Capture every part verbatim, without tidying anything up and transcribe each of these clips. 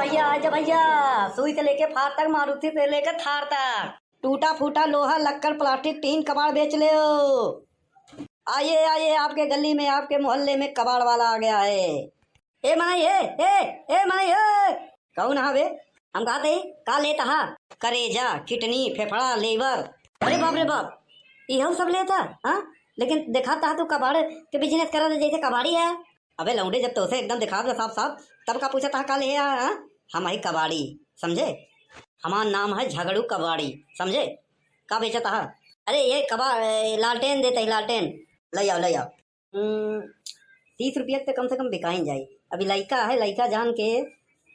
भैया, आजा भैया, सुई से लेके फार तक, मारुति से लेके थार तक, टूटा फूटा लोहा, लक्कड़, प्लास्टिक, टीन, कबाड़ बेच लेओ। आइए, आइए, आपके गली में, आपके मोहल्ले में कबाड़ वाला आ गया है। ए माई, ए, ए, ए माई, ए। कौन हा बे? हम कहत ही, का लेत हा? करेजा, किडनी, फेफड़ा, लेवर। अरे बाप रे बाप, इहउ सब लेत हा, हाँ? लेकिन देखात हा तू कबाड़ के बिजनेस करत, जैसे कबाड़ी है। अबे लौंडे, जब तोसे एकदम देखात बा साफ साफ, तब का पूछत हा का ले हा, हाँ? हम हई कबाड़ी, समझे? हमार नाम है झगड़ू कबाड़ी, समझे? का बेचत हा? अरे ये कबा-, ए, लालटेन देत ही, लालटेन। लइ आओ, लइ आओ। हम्म, तीस रुपया के तो कम से कम बिकाइन जाई। अभी लइका है, लइका जान के,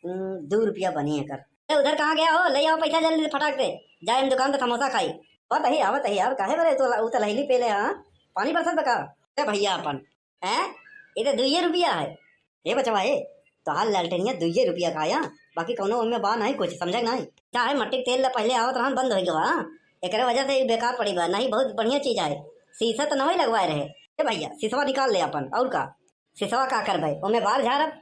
हम्म, दू रुपया बनी एकर। ए, उधर कहाँ गया हो? लइ आओ पैसा जल्दी से, फटाक से। जाए हम दुकान पे समोसा खाई। आवत ही, आवत ही यार, काहे बरे? तो उ तो लहली पेले, हाँ? पानी बरसत बा का? ए भैया अपन, हैं? ये तो दुइये रुपया है। ए बचवा, ए, तोहार लालटेनिया दुइये रुपया का आया, बाकी कौनो ओमे बा नहीं कुछ, समझे नहीं? चाहे मट्टी के तेल ला पहले आवत रहन, बंद हो गवा, हाँ? एकरे वजह से ई बेकार पड़ी बा, नहीं बहुत बढ़िया चीज है, शीशा तो नवही लगवाए रहे। ए भैया, शीशवा निकाल ले अपन, और का? शीशवा का करबे, ओमे बार झारब?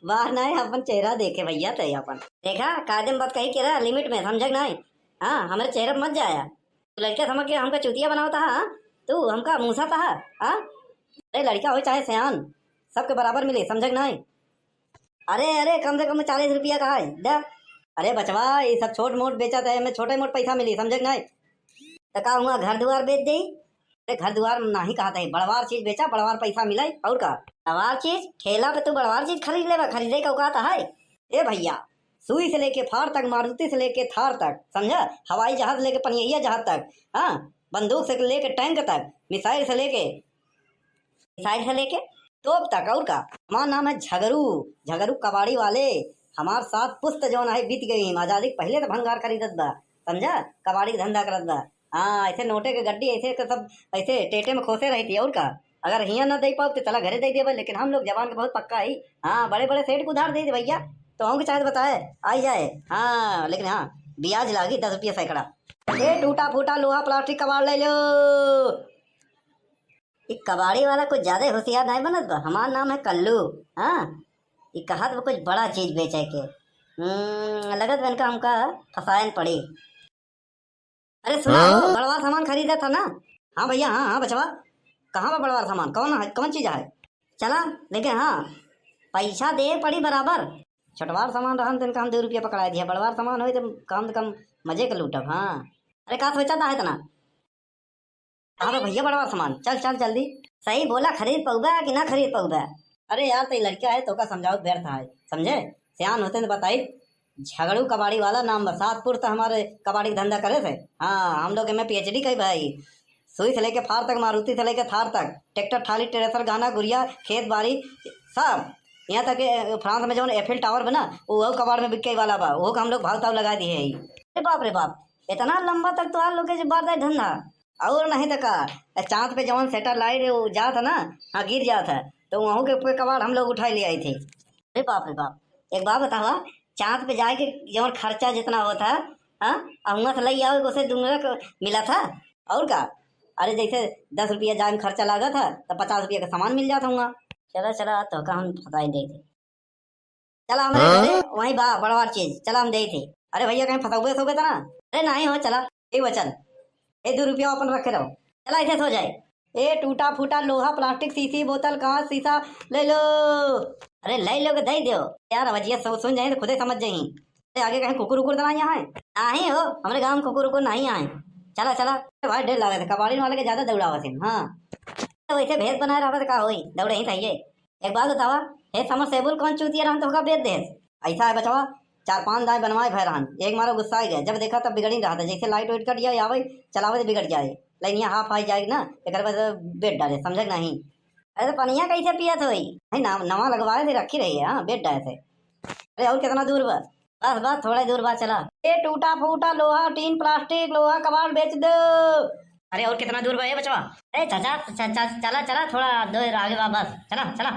बार नहीं, अपन चेहरा देखे भैया, ते अपन। देखा, कायदे में बात कही के रहा, लिमिट में, समझे नहीं? हाँ, हमरे चेहरा पे मत जाया। तू लड़का समझ के हमका चूतिया बनावत हा, हाँ? तू हमका मूसत हा, हाँ? अरे लड़का हो चाहे सयान, सबके बराबर मिले, समझे कि नहीं? अरे, अरे, कम से कम चालीस रुपया का है, दे। अरे बचवा, ये सब छोट मोट बेचत है, एमे छोटे मोट पैसा मिली, समझे कि नहीं? तो का हुआ, घर दुआर बेच देई? अरे घर दुआर नहीं कहत है, बड़वार चीज बेचा, बड़वार पैसा मिले, और का? बड़वार चीज? ठेला पे तू बड़वार चीज खरीद लेबा, खरीदे का औकात है? ए भैया, सुई से लेके फार तक, मारुति से लेके थार तक, समझा? हवाई जहाज से लेके पनियैया जहाज तक, हाँ, बंदूक से लेके टैंक तक, मिसाइल से लेके, मिसाइल से लेके तोप तक, और का? हमार नाम है झगरू, झगरू कबाड़ी वाले। हमार सात पुस्त जौन है बीत गई, आजादी के पहले तो भंगार खरीदत बा, समझा? कबाड़ी के धंधा करत बा। हाँ, ऐसे नोटे के गड्डी ऐसे के सब ऐसे टेटे में खोसे रही थी, और का? अगर हियाँ ना दे पाओ तो चला घरे दे देबे, लेकिन हम लोग जबान के बहुत पक्का है। हाँ, बड़े बड़े सेठ को उधार दे दे भैया, तो हमको चाहे तो बताए, आई जाए। हाँ, लेकिन हाँ, ब्याज लागी दस रुपया सैकड़ा। ए टूटा फूटा लोहा प्लास्टिक कबाड़ ले लो। ई कबाड़ी वाला कुछ ज्यादा होशियार नहीं बनत बा। हमार नाम है कल्लू। हाँ, ई कहत बा कुछ बड़ा चीज बेचे के। हम्म, लगत बा इनका हमका फसायन पड़ी। अरे सुना हो, हाँ? बड़वार सामान खरीदत हा ना? हाँ भैया, हाँ, हाँ बचवा, कहाँ बा बड़वार सामान? कौन है, कौन चीज है? चला, लेकिन हाँ, पैसा दे पड़ी बराबर। छोटवार सामान रहन तो इनका हम दो रुपया पकड़ा दिया, बड़वार सामान होई तो कम से कम मजे के लूटब। हाँ, अरे का सोचा था इतना? हाँ तो भैया बड़वार सामान, चल चल जल्दी। सही बोला, खरीद पउबा कि ना खरीद पउबा? अरे यार, तो लड़का है, तोका समझावत व्यर्थ है, समझे? सियान होते तो बताई। झगड़ू कबाड़ी वाला नाम बा, सात पुस्त हमारे कबाड़ी के धंधा करे थे। हाँ, हम लोग एमे पीएचडी कई भाई। सुई से लेके फार तक, मारुति से लेके थार तक, ट्रैक्टर, ट्राली, ट्रेसर, गहना, गुरिया, खेत बाड़ी, सब। यहाँ तक के फ्रांस में जौन एफिल टावर बना, वो कबाड़ में बिके वाला बा, वो का हम लोग भाव ताव लगा दिए है। अरे बाप रे बाप, इतना लंबा तक तो आप लोग के जो बात है धंधा। और नहीं तो का, चाँद पे जवन सैटेलाइट वो जात है ना, हाँ, गिर जात है, तो वहू के ऊपर कबाड़ हम लोग उठाए ले आई थी। अरे बाप रे बाप, एक बात बतावा, चाँद पे जाए के जवन खर्चा जितना होत है, हाँ, आ हुआँ से लई आवे, उसे दुगना क-, मिला था, और का? अरे जैसे दस रुपया जाए में खर्चा लागत है, तो पचास रुपया का सामान मिल जात हुआँ। चला, चला, तो का हम फसाई दे थे। चला हमरे हाँ? घरे, वहीं बा बड़वार चीज, चला हम देई थी। अरे भैया, कहीं फंसौबे सोबे तो ना? अरे नहीं हो, चला, ठीक बा, चल। ए, दो रुपया अपन रखे रहो, चला, ऐसे सो जाए। ए, टूटा फूटा लोहा, प्लास्टिक, शीशी, बोतल, कांच, शीशा ले लो। अरे ले लो के दे दो यार, अब ये सब सुन जाए तो खुदे समझ जाई। अरे आगे कहीं कुकुर उकुर तो नहीं आए? नहीं हो, हमरे गाँव में कुकुर उकुर नहीं आए। चला, चला। अरे भाई, डर लगे थे, कबाड़ी वाले के ज्यादा दौड़ावत हैं। हाँ, तो वैसे भेद बनाए रहबे तो का होई, दौड़े ही सही है। एक बात बतावा, हे समरसेबुल कौन चूतिया रहन तोहका बेच देस? ऐसा है बचवा, चार पांच दाई बनवाए भय रहन, एक मारो गुस्सा आ गया, जब देखा तब बिगड़ी रहा था, जैसे लाइट वाइट कट जाए आवे चलावे तो बिगड़ जाए, लाइनिया हाफ आई जाए ना, एक बाद बेच डाले, समझे कि नहीं? अरे तो पनिया कैसे पियत होई? नहीं ना, नवा लगवाए थे, रखी रही है, हाँ, बेच डाले थे। अरे और कितना दूर बा? बस, बस, थोड़ा ही दूर बा, चला। ए, टूटा फूटा लोहा, टीन, प्लास्टिक, लोहा, कबाड़ बेच दो। अरे, और कितना दूर बा, ए बचवा? ए, चाचा, च-, च-, चला, चला, थोड़ा दूर आगे बा, बस, चला, चला।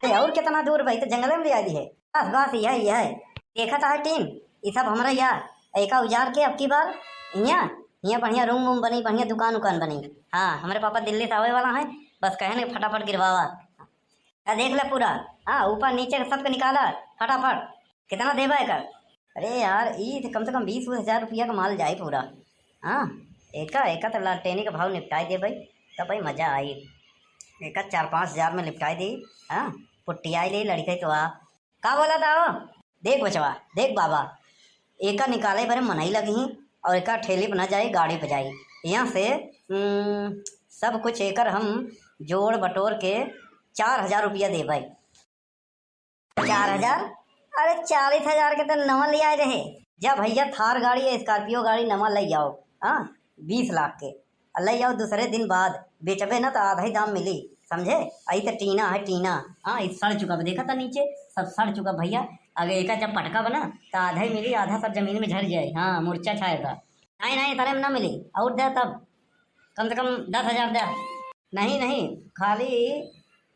ए, और कितना दूर बा? ई तो जंगल में ले आई है। बस, बस, यही, यही। देखा था टीन, ये सब हमरा यार, एका उजाड़ के अब की बार हियाँ, हियाँ बढ़िया रूम वूम बनी, बढ़िया दुकान उकान बनी। हाँ, हमरे पापा दिल्ली से आवे वाला हैं, बस कहे ने फटाफट गिरवावा। का देख ले पूरा, हाँ, ऊपर नीचे के सबके निकाला फटाफट। कितना देबा एकर? अरे यार, ई त कम से कम बीस हजार रुपया का माल जाए पूरा। हाँ, एका, एका त लालटेनी का भाव निपटाए देबे, तब भाई मजा आई। एका चार पाँच हजार में निपटाए दे। हाँ, पुट्टियाई ले लड़के तो आ। का बोला था हो? देख बचवा, देख बाबा, एका निकाले बरे मनई लगी और एका ठेली पे ना जाई, गाड़ी पे जाई। यहाँ से, हम्म, सब कुछ एकर हम जोड़ बटोर के चार हजार रुपया देबे। चार हजार? अरे, चालीस हजार के तो नवा ले आए रहे। जा भैया, थार गाड़ी या स्कॉर्पियो गाड़ी नवा ले आओ, हाँ, बीस लाख के। आ ले आओ दूसरे दिन बाद, बेचबे ना तो आधा ही दाम मिली, समझे? आई तो टीना है, टीना। हाँ, ई सड़ चुका बा, देखा था नीचे, सब सड़ चुका भैया। अगर एका जब पटका बना तो आधा ही मिली, आधा सब जमीन में झड़ जाए। हाँ, मुरचा छाए था। नहीं, नहीं, इतने में ना मिली, और दे तब, कम से कम दस हजार दे। नहीं, नहीं, खाली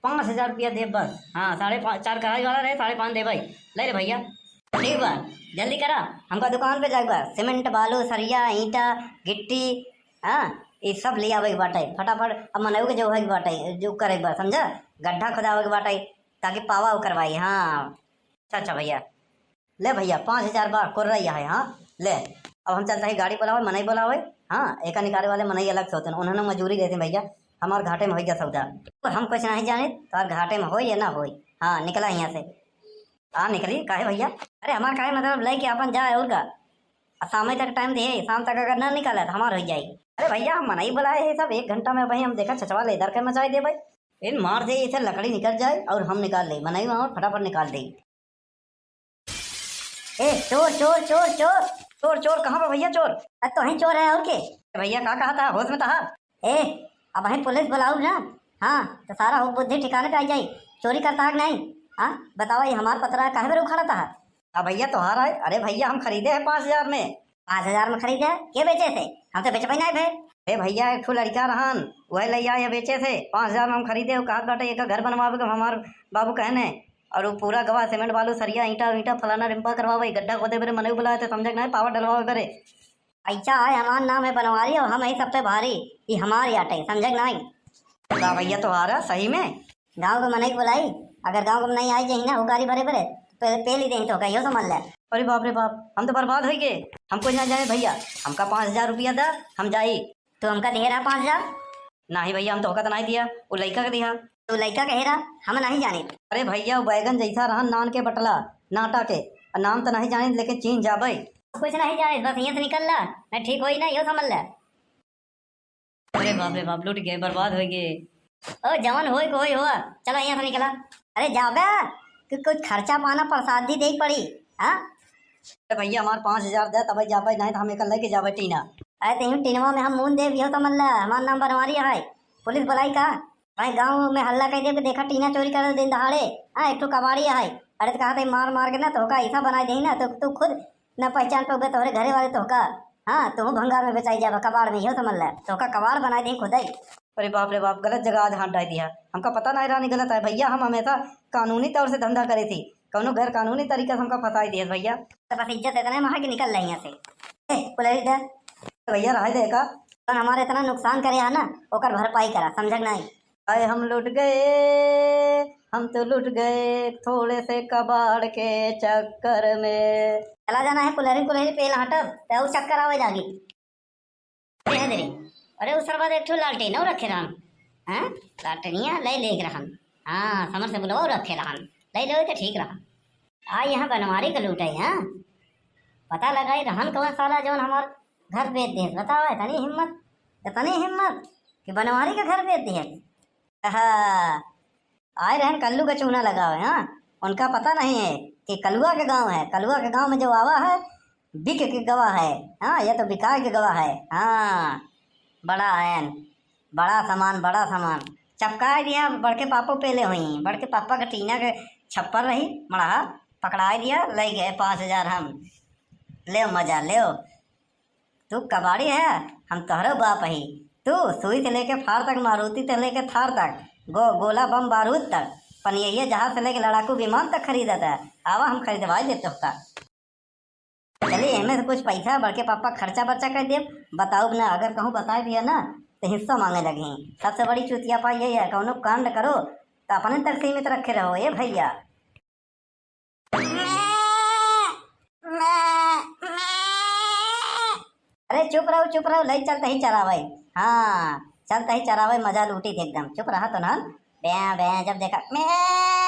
पाँच हजार रुपया दे बस। हाँ, साढ़े पाँच, चार कढ़ाई वाला रहे, साढ़े पाँच दे भाई। ले रे भैया, ठीक बा, जल्दी करा, हमका दुकान पे जाए बा। सीमेंट, बालू, सरिया, ईंटा, गिट्टी, हाँ, ये सब ले आवे के बाटे फटाफट। अब मनऊ के जो है के बाटे, जो करे के बा, समझा, गड्ढा खुदावे के बाटे, ताकि पावा वो करवाई। हाँ, अच्छा, अच्छा भैया, ले भैया, पाँच हजार बा, कोर्रा ही है, हाँ, ले। अब हम चलता है गाड़ी बुलावे, मनई बुलावे, हाँ, एका निकाले वाले मनई अलग से होते हैं, उन्होंने मजूरी देते हैं भैया, हमार घाटे में हो गया सौदा। तो हम कुछ नहीं जाने, तार घाटे में होई या ना होई। हाँ, निकला यहाँ से। हाँ, निकली, काहे भैया? अरे, हमार काहे मतलब, लेके अपन जाए और का। आ, शाम तक टाइम दे, शाम तक अगर ना निकाले तो हमार हो जाई। अरे भैया, हम मनई बुलाए हैं सब, एक घंटा में भाई हम देखा छछवा लेदर के मचाई दे भाई। इन मार दे, इसे लकड़ी निकल जाए और हम निकाल ले, मनई वहाँ फटाफट निकाल दे। ए, चोर, चोर, चोर, चोर। चोर, चोर, कहाँ बा भैया चोर? अरे, तो ही चोर है और के? भैया, का कहा था, होश में तो हा? ए, अब ही पुलिस बुलाऊ ना। हाँ, तो सारा हो बुद्धि ठिकाने पे आ जाई। चोरी करता है कि नहीं? हाँ, बतावा, ये हमार पतरा काहे पर उखाड़ा था? अब भैया, तोहार है? अरे भैया, हम खरीदे हैं पाँच हजार में। पाँच हजार में खरीदे? के बेचे थे? हम तो बेचबे नहीं भे। ए भैया, एक ठो लड़का रहन, वह ले आए बेचे थे, पाँच हजार में हम खरीदे। वो कहत बाटे, एक घर बनवावे के हमार बाबू कहने, और वो पूरा गवा सीमेंट बालू सरिया ईंटा ईंटा फलाना रिम्पा करवावे, गड्ढा खोदे बेरे मनई बुलाए थे, समझे के नहीं, पावर डलवावे बेरे। पैसा है, हमार नाम है बनवारी और हम यही सब पे भारी, ये हमार याटे, समझे के नहीं? का भैया, तोहारा सही में? गाँव के मनई के बुलाई, अगर गाँव के मनई आई जाई ना हुकारी भरे भरे, तो पे, पेल ही देही तो कहियो समझ ले। अरे बाप रे बाप, हम तो बर्बाद हो गए, हम कुछ ना जाने भैया, हमका पाँच हजार रुपया दा, हम जाई। तू हमका दिहे रहा पाँच हजार? नहीं भैया, हम तोहका तो नहीं दिया, वो लइका के दिया। तू लइका कहे रहा, हम नहीं जानी। अरे भैया, वो बैगन जैसा रहा, नान के बटला, नाटा के, नाम तो नहीं जानी लेकिन चीन जाबे। कुछ नहीं जाने, बस यहाँ से निकल ला, नहीं ठीक होई ना, यो समझ ले। अरे बाप रे बाप, लूट गए, बर्बाद हो गए। ओ जवान होई को होई हुआ, चला यहाँ से निकला। अरे जाबे कि कुछ खर्चा पाना प्रसाद जी देख पड़ी। हाँ, अरे भैया, हमार पाँच हजार दे, तबे जाबे, नहीं तो हम एक लेके जाबे टीना। अरे तो यूं टीनवा में हम मून देब, यो समझ ले, हमार नाम बनवारी है। पुलिस बुलाई का? भाई गाँव में हल्ला कर देब कि देखा टीना चोरी कर दिन दहाड़े। हाँ, एक ठो कबाड़ी है। अरे तो कहा था मार मार के ना तोहका ऐसा बनाई देही ना, तो तू खुद ना पहचान पाओगे, तोहरे घरे वाले तोहका, हाँ, तू भंगार में बेचाई जाबा, कबाड़ में, यो समझ ले, तोहका कबाड़ बनाई देही खुद ही। अरे बाप रे बाप, गलत जगह आज हाथ डाल दिया। हमका पता नहीं रहनी गलत है भैया, हम हमेशा कानूनी तौर से धंधा करे थी, कौनो गैर कानूनी तरीका से हमका फंसाई दिया भैया। तो बस इज्जत इतने में है कि निकल ले यहाँ से। ए, कुलरी दे। भैया, रहे दे का? तो हमारे इतना नुकसान करे है ना, ओकर भरपाई करा, समझे के नहीं? आए हम लुट गए, हम तो लुट गए थोड़े से कबाड़ के चक्कर में। चला जाना है, कुलरी कुलरी पेल हटब, तो चक्कर आवे लागी। अरे, अरे, अरे, उस सरवा एक ठो लालटेन और रखे रहन। हाँ, लालटेनिया ले ले के रहन। हाँ, समर से बुलवा रखे रहन। ले ले तो ठीक रहन। आ यहाँ बनवारी के लूटे, हाँ? पता लगाई रहन कौन साला जौन हमार घर बेच देस। बताओ, इतनी हिम्मत, इतनी हिम्मत कि बनवारी के घर बेच देस। आहा, आए रहन कल्लू का चूना लगावे, हाँ? उनका पता नहीं है कि कलुआ के गांव है। कलुआ के गांव में जो आवा है, बिक के गवा है। हाँ, ये तो बिकाए के गवा है। हाँ, बड़ा है, बड़ा सामान, बड़ा सामान। चपकाए दिया, बड़के पापो पेले हुई। बड़के पापा के टीना के छप्पर रही, मड़हा, पकड़ाए दिया, ले गए पाँच हजार हम। ले मजा, ले। तू कबाड़ी है, हम तोहरो बाप ही। तू सुई से लेके फार तक, मारुति से लेके थार तक, गो-, गोला बम बारूद तक, पनियैया जहाज से लेके लड़ाकू विमान तक खरीदत है। आवा, हम खरीदवाई देब तोहका। चली, एमे से कुछ पैसा बड़के पापा खर्चा बर्चा कर देब। बताउब ना, अगर कहूँ बताए दिया ना, तो हिस्सा मांगे लगी। सबसे बड़ी चुतियापा ये है, कौनो कांड करो, तो अपने तरसीम में तो रखे रहो ए भैया। अरे चुप रहो, चुप रहो, लई चलत ही चरावै। हाँ, चलत ही चरावै, मजा लूटी थी एकदम। चुप रहा तो ना। बे बे, जब देखा मैं